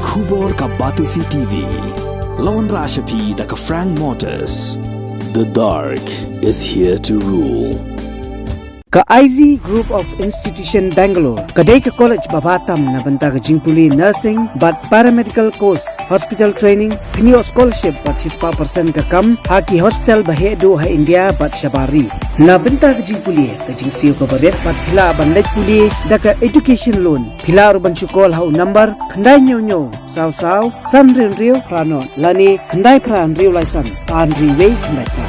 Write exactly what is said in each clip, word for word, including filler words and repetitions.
Khubor ka Batesi T V. Lawan Rashapi da ka Frank Motors. The dark is here to rule. Ka I Z Group of Institution Bangalore ka dei ka college ba bha tam na bynta ka jingpule nursing bad paramedical course, hospital training, kynioh scholarship bad shispah percent ka kam ha ki hospital ba heh duh ha India bad shabar ri. Na bynta ka jingpule, ka jingsiew kaba rit bad phi lah ban leit pule da ka education loan. Phi lah ruh ban shu call ha u number khyndai hynñiew hynñiew saw saw san hynriew hynriew phra nod lane khyndai phra hynriew lai san ar hynriew wei khyndai phra.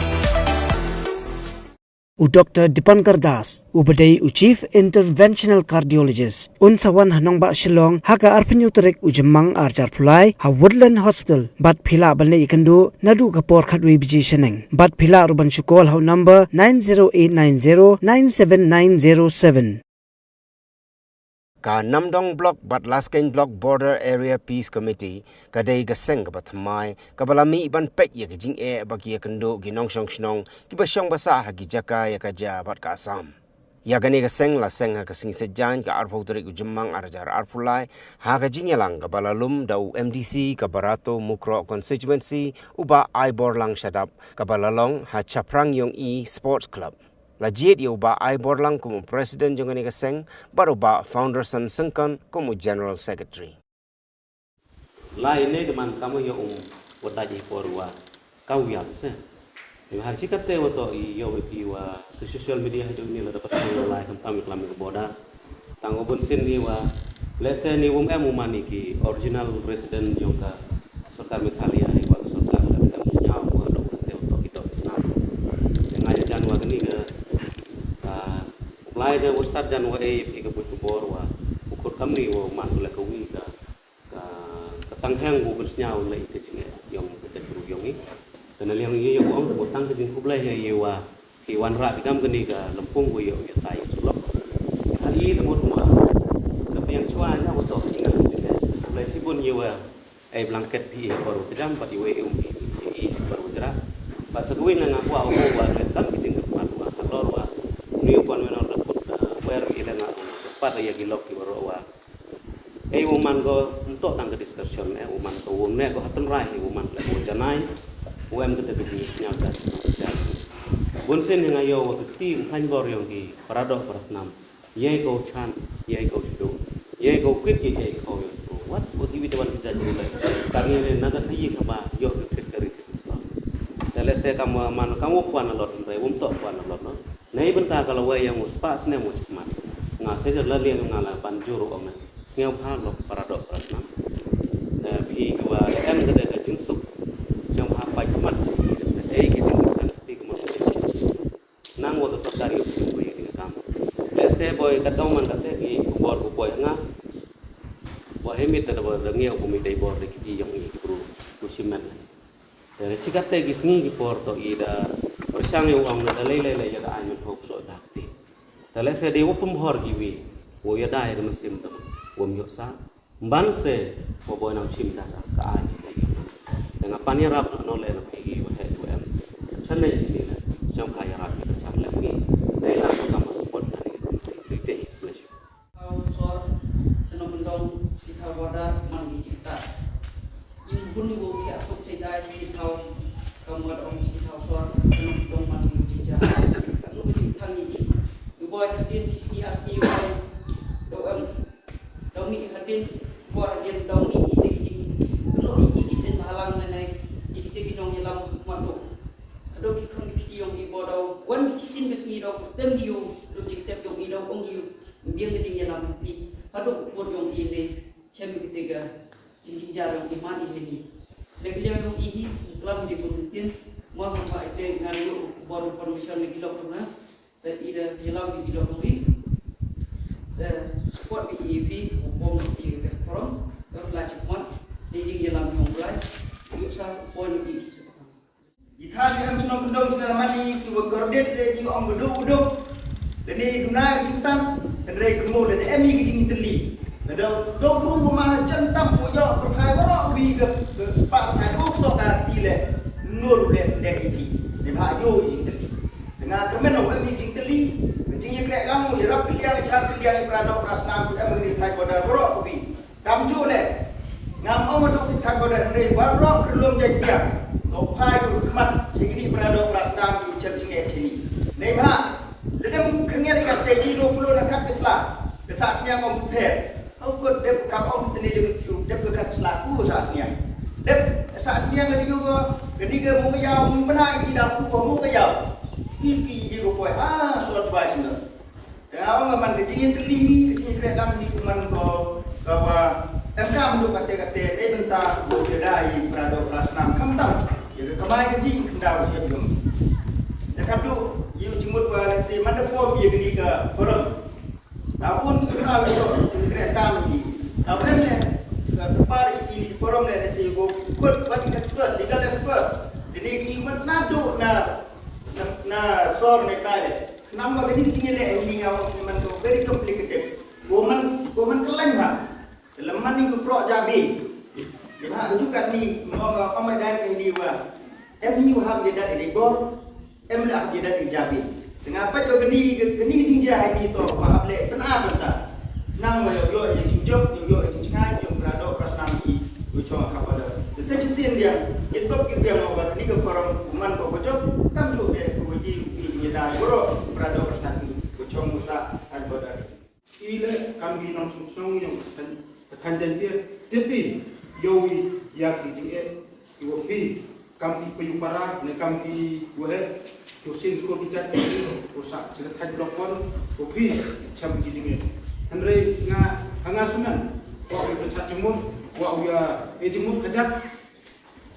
U Doctor Dipankar Das, uba dei u Chief Interventional Cardiologist, un sa wan ha nongbah Shillong ha ka arphew hynñiew tarik u Jymmang arhajar arphew lai ha Woodland Hospital, bad phi lah ban leit ïakynduh naduh ka por khatwei baje shaneng. Bad phi lah ruh ban shu call ha u number nine zero eight nine zero nine seven nine zero seven. Ka Namdong Block bad Laskeiñ Block Border Area Peace Committee ka dei ka seng kaba thymmai kaba la mih ban peit ïa ka jingeh ba ki ïakynduh ki nongshong shnong kiba shong ba sah ha ki jaka ïa ka jia bad ka Assam. Ïa kane ka seng la seng ha ka sngi Saitjaiñ ka arphew tarik u Jymmang arhajar arphew lai ha ka jingïalang kaba la lum da u M D C ka Barato Mukroh Constituency, u Bah Aiborlang Shadap, kaba la long ha Chaphrang Ïong-i Sports Club. La jied ïa u Bah Aiborlang kum u President jong kane ka seng bad u Bah Founderson Syngkon kum u General Secretary. Lai ne ka man kam ïa um wa dai i por wa ka wiam se. Ni har chi kate wa to i yo wi pi wa ka social media ha jong ni la da pat la lai kam tam i klam i ka border. Tang wa bun sin ni wa lehse ni wum em u man i ki original resident yong ka sorkar Meghalaya i wa ka sorkar la kam sñiaw wa dok kate wa to ki dok snam. Nga ya jan wa kani ka, ah, lai jan wa start jan wa e i ka buk bor wa u kut kam ni wa man la ka wi ka ka, ka tang hang bu bun sñiaw lei ka jingeh yong ka jaitbru yong i. Ka na liang i yong ong ka bu tang ka jingkhublei ha i wa ki wanrah ki kam kani ka lympung bu yoh ïa tai sulok. Ha i ta mut ma ka piang swa nya bu to ka jingeh ka jingeh. Khublei shibun i wa ai blanket phi i ha baru ka jam bad i wa i um phi i ha baru jra. Bad sa kawin na nga kwah u wa le tang ka jingkyrpad wa halor wa ni u ban wenor da put, ah, wer i le nga u pat ïa ki lok ki wa ro wa Ei, u man ko ntok tang ka discussion, eh, u man ko u ne ko hatun rai, u man ko janai, u em kata ka jingïasñiaw da. Bun sien nga ïoh wa ka kti u khlaiñ bor yong ki para doh para snam. Ïai ko chan, ïai ko shudu. Ïai ko kit, ïai ko ïoh. Wat, wat iwi te wan ka jait u lai. Tang ïa ne na ka khaïi ka ba ïoh ka kit ka ri ka kit. Te lehse kam man kam u kwan a lot, hynrei um tok kwan a lot, no. Nei bynta ka lawei ïa u spah snem u snem. Nga sejak la liang nga la ban jur ong. Sngewbha lok para doh para snam. Eh, phi kiwa da em kata ka jingsuk. Sngewbha pait khmat sha ki da ei ki jingkyrsan phi ka mut ka jingkyrsan. Nang wa ka sorkar ïoh phi wei ka kam. Lehse boi ka tong man kata ki bor ku poi nga. Boi hemit da bor da ngi ku mi dei bor da kiti yong i bru ku simen. Da chi kata ki sngi ki por to i da pyrshang ïa u ong na da lei lei lei ïa da ai men hok so da kti. Da lehse dei wa pynbor ki wi, wa ïa da ïa da mynsiem da wa ym ïoh sa. Mban se wa boi nang shim da ka ai ïa da ïa. Da nga pan ïarap na no le na phi wa he wa em. Chan lei chi ni le, sngewbha ïarap ïa da chang le ngi. Dei la ka kam support ka ni. Dei dei, bless you. Thaw sor, shnong Kyndong, shi thaw border, man ki jingta. Im bun ni wo ki asuk chai dai, shi thaw, ka mot ong shi thaw sor, shnong Kyndong man ki jingja. Ka nu ki jingtang ni, ni boi hadin chi sngi ar sngi boi, do em, do mi hadin, bor hadin, do mi ki te ki jing. Kano i ki sen balang ne ne, i ki te ki nong i lam mat do. Ado ki khon ki phi yong i bo do, wan ki chi sin ki sngi do, tem ki yong, do jingtep yong i do, ong ki yong. Biang ka jingïalam phi haduh bun yong i ne chem ki te ka jingjynjar yong i man i ne ni. Lek liang yong i hi klam di bun tin mo ha ba i te ngan yu bor information ni ki lok na. Te i da ïalam ni ki lok i. Te support ni i phi bom i ka forum. Te la chukmat te jingïalam yong lai. Yu sa pon i. Ki thaiñ ki em shnong Kyndong shnong Mani ki wa kordit de ki ong beduk beduk. Lane duna ki jingstan. Hynrei kemo lane em ki jingtylli. Lada dok ru ma jan tam ko yo ko thai wa wi ke spah thai ko so ka ti le. Nur le de iki. Ni ba yo jingtylli. Nga kyrmen ong em jingtylli. Jingïakren lang ïarap kylliang char kylliang i para dok para snam em ni thai ko da ro ko wi. Kam ju le. Ngam Nga duk ki than ko da hynrei baroh ki lum jait biang. To phai ko khmat jingni para doh para snam ki chem jingeh jini. Nei ba lada mu kengel kat te ji lo pulo na kat kesla. Kesa sniang ko pher. Au ko dep ka ong tene le tu dep ka kat kesla ku sa sniang. Dep sa sniang le yo ko kani ke mu ya mu bana ki da ku ko mu ke ya. Ki ki ji ko ko ah so twa sniang. Te nga ong man ka jingïatylli ni, ka jingïakren lam ni man ko ka wa em kam duk kate kate ne bynta ko ïa da i para doh para snam khamtam. Ïa ka kamai ka jingkyndaw siap jong. Te ka duk ïa u jingmut ba let's say man da form ïa kani ka forum. Ka bun ka kyndaw ïa ka jingkren kam ni. Ka wen ne ka par i ki forum ne let's say ko kut ba ki expert, legal expert. Kani ki mat na duk na na, na sor ne tai. Namar ba kani ka jingïaleh hi nga ong man ka very complicated. Ko man, ko man ka lain ha. Lem man ni ko pro jabi. Ki ha ka jukat ni mo nga pamai dai ka ni wa. Em ni wa hab ye dat e bor. Em la hab ye dat e jabi. Tengah pat ko kani, kani ka jingjia ha ni to wa hab le pynah bynta. Nang wa yo yo ye jingjop, yo yo ye jingjngai, yo para doh para snam ki. Ko chong ka pada. Te sa chi sien dia, ye bok ki biang wa kani ka forum man ko ko jop. Kam jop ye ko ji ki ni da bro para doh para snam ki. Ko chong musa an pada. I le kam ki nongchong chnong ïong ka than, ka than Jaintia. Tip i ïohi ïa ki jingeh ki wa phi kam ki paidbah ne kam ki wa heh. Ki wa sien ki kor ki jait ki wa sah chi ka thaiñ Blok One wa phi chem ki jingeh. Hynrei nga ha nga sngewmen wa u ïa pynshah jingmut, wa u ïa e jingmut ka jait,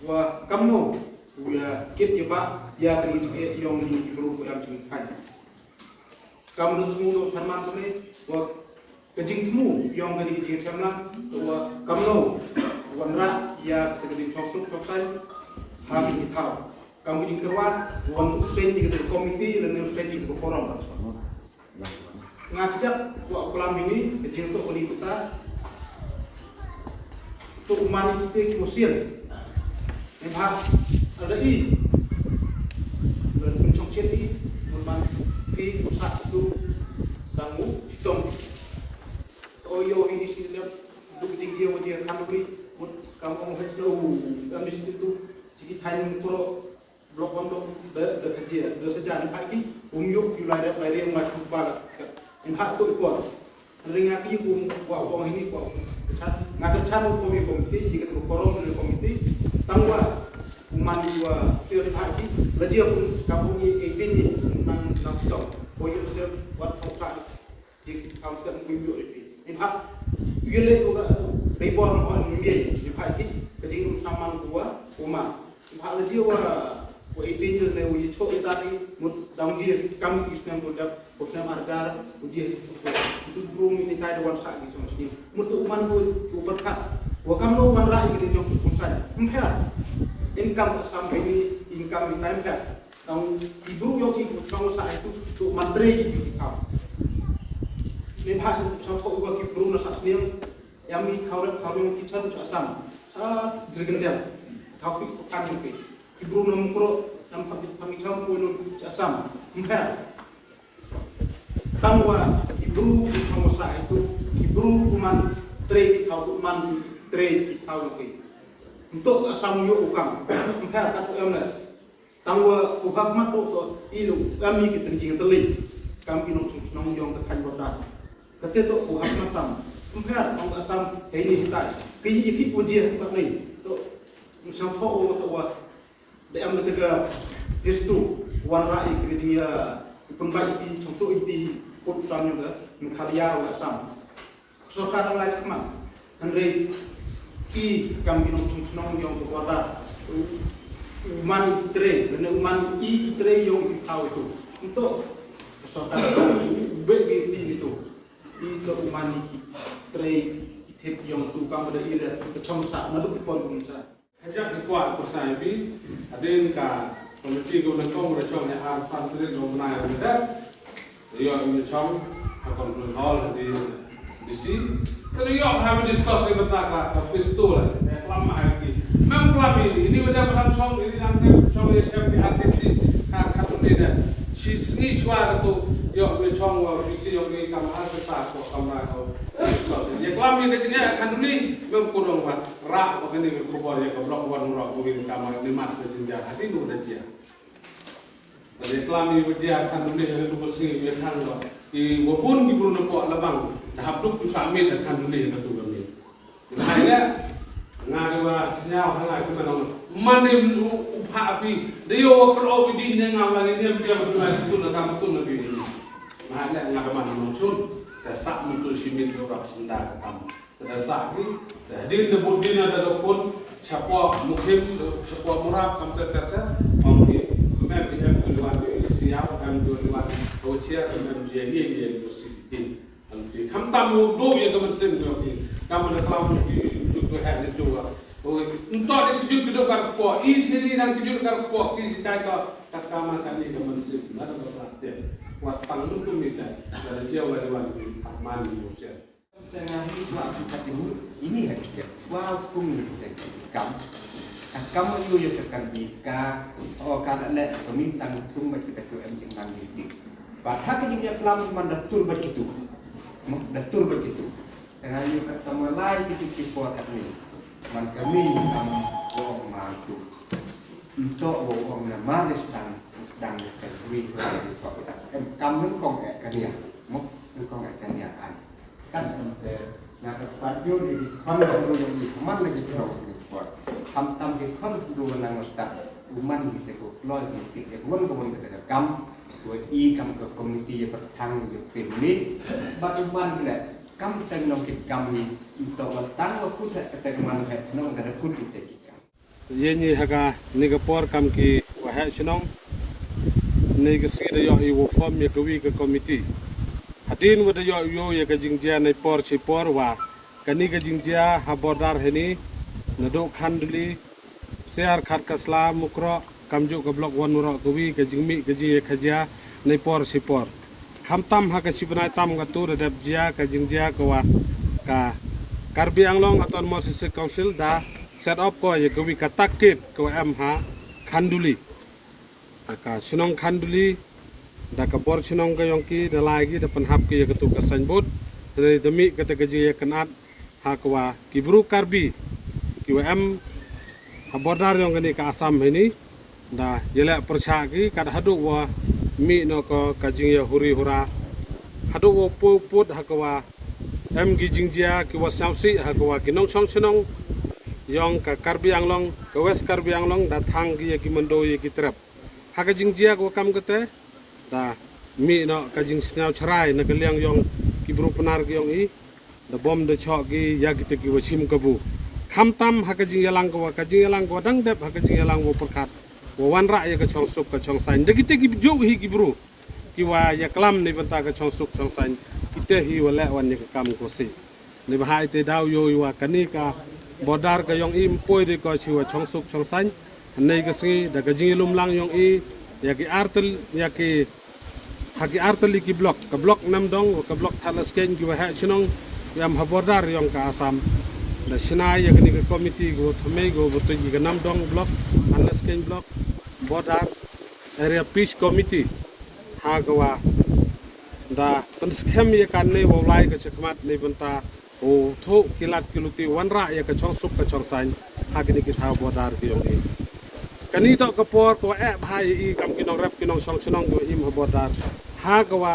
wa kamno u ïa kit ïa ba ïa ki jingeh ïong ki bru wa ïam jingthaiñ. Kam dut smu no sarman tane wa ka jingthmu ïong kani ka jingchem lang wa kamno wanrah ïa ka jingchong suk chong sai ha ki thaw. Kam ka jingkyrwa wan u seng ïa ka komiti lane u seng ïa ka forum. Nga kjat wa u klam ini ka jingto kani kita. To u man i kite ki wa sien. Em ha, ala i. Ala pynchong chen i, mun man ki u sa tu dang mu chitong. O yo hi ni si lem, du ki jingdia wa dia kan ri, mut kam ong hech lo, kam ni si tu, si ki thaiñ pro, Blok One Blok da da khatia da sajan phai ki um yuk yu lai rep lai reng ma tu ba la. In ha to i por. Ring ha ki um wa wa hi ni ko. Chat nga ta chan ko mi komiti ni ka forum ni komiti. Tang wa man wa sir phai ki la jia um ka um ni e bin ni nang nang stop. Ko yu sir wat so sa. Di kam sdang pun yu ri. In ha yu le u ga ri bor no hon mi ye. Di phai ki ka jing um saman ko wa uma. Ba la ji wa wa i tin ne wa i cho i ta ni mut dang ji kam i snem ko dap ko snem ar dar ko ji su ko. Tu bru mi ni tai da wan sa ni song sni. Mut tu man ko ko berkat. Wa kam no wan ra i ni jong su kum sai. Mpher. In kam ka sam ni in kam ni tai mpher. Tang i bru yo i ko chong sa i tu tu man tre i ki kam. Ni ba sa sa tho wa ki bru na sa sni. Yam i khawrep khawrep ki chan cha sam. Sa dri gendel. Thaw ki ko kan ki. Ki bru nam kro nam phang phang ki cham ko no cha sam. Mpher. Tang wa ki bru ki chong sa itu ki bru ku man tre ki thaw ku man tre ki thaw ki. Ntok ka sam yo u kam. Mpher ka chu em le. Tang wa ku hak mat to to i lu kami ki teng jing teli. Kam ki nong chung chnong yong ka thaiñ border. Ka te to ku hak mat tam. Mpher nong ka sam hei ni hitai. Ki yi ki ku jia ka ni. To sang tho wa to wa. Da em da ka history wan ra i ki jing ya pun bai ki chong so i ti put san yong ka Meghalaya wa Assam. Sorkar nang lai khmat. Hynrei i kam ki nong chung chnong yong ka border. U man i tre, ne u man i tre yong i thaw tu. Nto sorkar be ki ni ni tu. I to u man i tre i thep yong tu kam da i re ka chong sa na du ki por kum sa. Hajat ki kwah pyrsa ïa phi, hadien ka komiti ka nyngkong ba la shong ha arphew san tarik jong u bnai ba la dep. Ïoh ïa u chong ha Conference Hall ha D C. Te ïoh ha ba discuss ïa bynta ka, ka festo la. Ïa klam ma ha ki. Mem klam ïa ni, ini wajah ba dang shong, ini dang dep shong ïa shem ki R T C ha Khanduli de. Shi sngi shuwa ka tu ïoh ïa u chong wa D C ïoh ni kam ha ka ta ko kamra ko. Discuss. Ïa klam ïa ka jingeh ha Khanduli, mem ko dong ba. Ba kane ka khubor ïa ka block one Mawroh Kawi ka mar ni mat ka jingjia hadien u da jia. Ba dei klam i wa jia kan dulih ha tu ka sngi ïa kan lo. I wa bun ki bru na ko labang da hap duk tu sa mit kan dulih ha tu ka mit. Hai le nga de wa sñiaw ha nga ki manong. Man de u pha pi de yo ka o bi din ne nga la ne ne bi ya tu na tu na kam tu na bi. Hai le nga da man nong chun. Da sa mutu si mit lo rap senda ka kam. Da sah ki, da hadien da bud dina da da phone, shapoh Mukhim, shapoh Murab, kam ka ka ka, ong ki, mem ki em ki liwan ki siaw, em ki liwan, ko chia, em ki ye ye ye ko si ki. Em ki, kham tam wo do ye ka mynsiem ko ki, kam da klam ki, tu ko ha ni tu wa. Ko, nto ni ki jut ki do ka ko, i si ni nang ki jut ka ko, ki si tai ko, ka ka ma ka ni ka mynsiem, na da ba te. Wa tang nu tu mi dai, da da chia wa liwan ki, man ni mo sia. Tengah hari buat buka timur ini lagi dia. Wow, kum ni kita kam. Kam yu ya tekan bika. Oh, kana le pemintang tum ba kita tu em jingman di. Ba ha ka jingïaklam man da tur ba kitu. Mo, da tur ba kitu. Tengah yu kata malai kitu ki por kat ni. Man kami kam wo ma tu. Nto wo ong na maris dang dang ka wi ko ri ko. Em kam nang kong e kania. Mo, nang kong e kania an. Kan em te na ka pat yu ni ki khon ko yu ni man ni ki khon ni ko. Kham tam ki khon ko nang sta. U man ni te ko kloi ni te ko won ko won te kam. Ko i kam ka komiti ya patang ya pin ni. Ba u man le kam te nong ki kam ni. Nto wa tang wa kut ka te man he nong ka kut te ki kam. Ye ni ha ka ni ka por kam ki waheh shnong. Ni ka sngi da yoh i wa form ya ka wi ka komiti. Hadien wa da yoh yo ya ka jingjia ni por chi por wa. Ka ni ka jingjia ha border heni. Na do Khanduli. Siar khat ka sla Mukroh. Kam ju ka block one Mawroh Kawi ka jingmi ka jingya ka jia. Ni por chi por. Kham tam ha ka chi bnai tam ka tu da dep jia ka jingjia ka wa ka Karbi Anglong Autonomous District Council da set up ko ya ka wi ka takit ka wa em ha Khanduli. Da ka shnong Khanduli da ka bor shnong ka yong ki da lai ki da pynhap ki ya ka tu ka signboard. Da da mi ka ta ka jia ka nat ha ka wa ki bru Karbi ki wa em ha border yong kani ka Assam hini da yelek pyrchah ki kat haduh wa mi no ka ka jingya huri hura haduh wa pu put ha ka wa em ki jingjia ki wa sñiaw si ha ka wa ki nongchong chnong yong ka Karbi Anglong ka West Karbi Anglong da thang ki ya ki mando ya ki trep ha ka jingjia ka wa kam kate da mi no ka jingsñiaw chrai na ka liang yong ki bru Pnar ki yong i da bom da chok ki ya kita ki wa chim kabu. Kham tam ha ka jingyalang ka wa ka jingyalang ka wa dang dep ha ka jingyalang wa pyrkhat wa wanrah ya ka chong suk ka chong sain da kita ki ju hi ki bru ki wa ya klam ni bynta ka chong suk chong sain kita hi wa leh wan ya ka kam ko si. Ni ba hai te daw yo i wa kani ka border ka yong i mpoi de ko chi wa chong suk chong sain. Nei ka sngi da ka jinglum lang yong i ya ki artel ya ki ha ki artel ki block ka block Namdong ka block Thadlaskein ki wa ha chnong yam ha border yong ka Assam. Da chnai ya kani ka committee go thmei go botoi ki ka Namdong block Thadlaskein block border area peace committee ha ka wa da pynskhem ya ka nei wa lai ka chakmat nei bynta u thuh ki lad ki luti wanrah ya ka chong suk ka chong sain ha kini ki thaw border ki yong i. Kani to ka por ko eh bha ya i kam ki nong rep ki nong chong chnong ki wa im ha border ha ka wa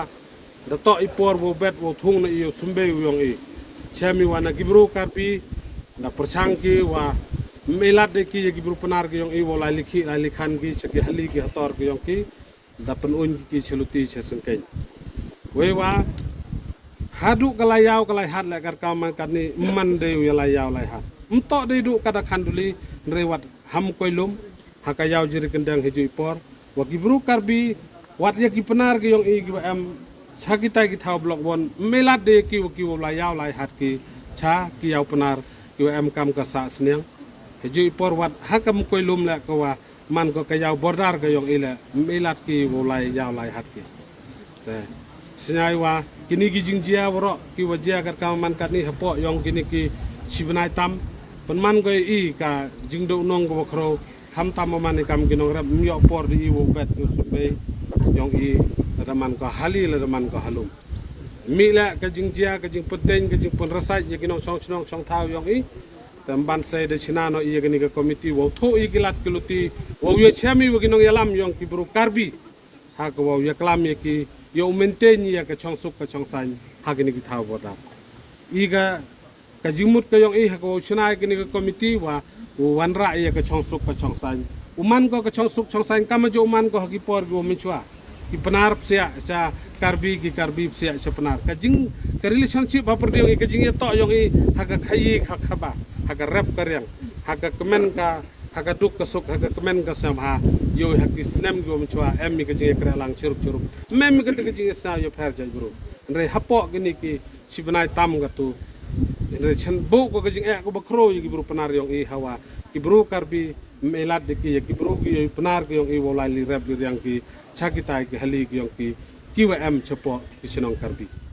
da to i por wo bet wo thung na i yo sumbe u yong i. Chem i wa na ki bru Karbi da pyrchang ki wa me lad de ki ya ki bru Pnar ki yong i wo lai likhi lai likhan ki cha ki hali ki hator ki yong ki. Da pynun ki cha luti cha sengkeng. Wei wa haduh ka lai yaw ka lai hat le kar ka man kat ni man dei u ya lai yaw lai hat. Mto dei duh ka da Khanduli nrei wat ham koi lum ha ka yaw jiri kendang hijui por. Wa ki bru Karbi wat ya ki Pnar ki yong i ki wa em cha ki tai ki thaw block one me lad dei ki wa ki wa lai yaw lai hat ki cha ki yaw Pnar ki wa em kam ka sa sniang. Hijui por wat ha kam koi lum le ka wa man ko ka yaw border ka yong i le me lad ki wo lai yaw lai hat ki. Te sñiaw wa kini ki jingjia waroh ki wa jia kat ka man kat ni hapoh yong kini ki chi bnai tam. Pynman ko i ka jingdo nong ko wa khro kham tam man i kam ki nong rep m yoh por di i wo bet ko sumbe yong i la da man ko hali la da man ko halum. Mi le ka jingjia ka jingpynteng ka jingpynrasai ya ki nong chong chnong chong thaw yong i. Te ban sei da shna noh ïa kane ka committee wow thoh ïa ki lad ki luti, wow ïa chem ïa ki nongïalam yong ki bru Karbi, ha ka wow ïa klam ïa ki ïa u maintain ïa ka chongsuk ka chongsaiñ ha kine ki thaw border. I ka ka jingmut ka yong i ha ka wow shna ïa kane ka committee wa u wanrah ïa ka chongsuk ka chongsaiñ. U man ko ka chongsuk chongsaiñ kama ju u man ko ha ki por ki wow mynshwa. Ki Pnar psiah sha Karbi, ki Karbi psiah sha Pnar. Ka jing ka relationship ha pyrdi yong i, ka jingïatoh yong i ha ka khaïi ha khaba, ha ka rep ka riang, ha ka kmen ka, ha ka duk ka suk, ha ka kmen ka snem ha. Ïoh ha ki snem ki wow mynshwa em i ka jingïakren lang chirup chirup. Mem i ka te ka jingïasna ïa pher jait bru. Hynrei hapoh kine ki chi bnai tam ka tu, hynrei chan bok ko ka jingeh ko ba khro ïa ki bru Pnar yong i hawa ki bru Karbi me lad de ki ïa ki bru ki Pnar ki yong i wow lai li rep li riang ki cha ki tai ki hali ki yong ki ki wa em chapoh ki chnong Karbi.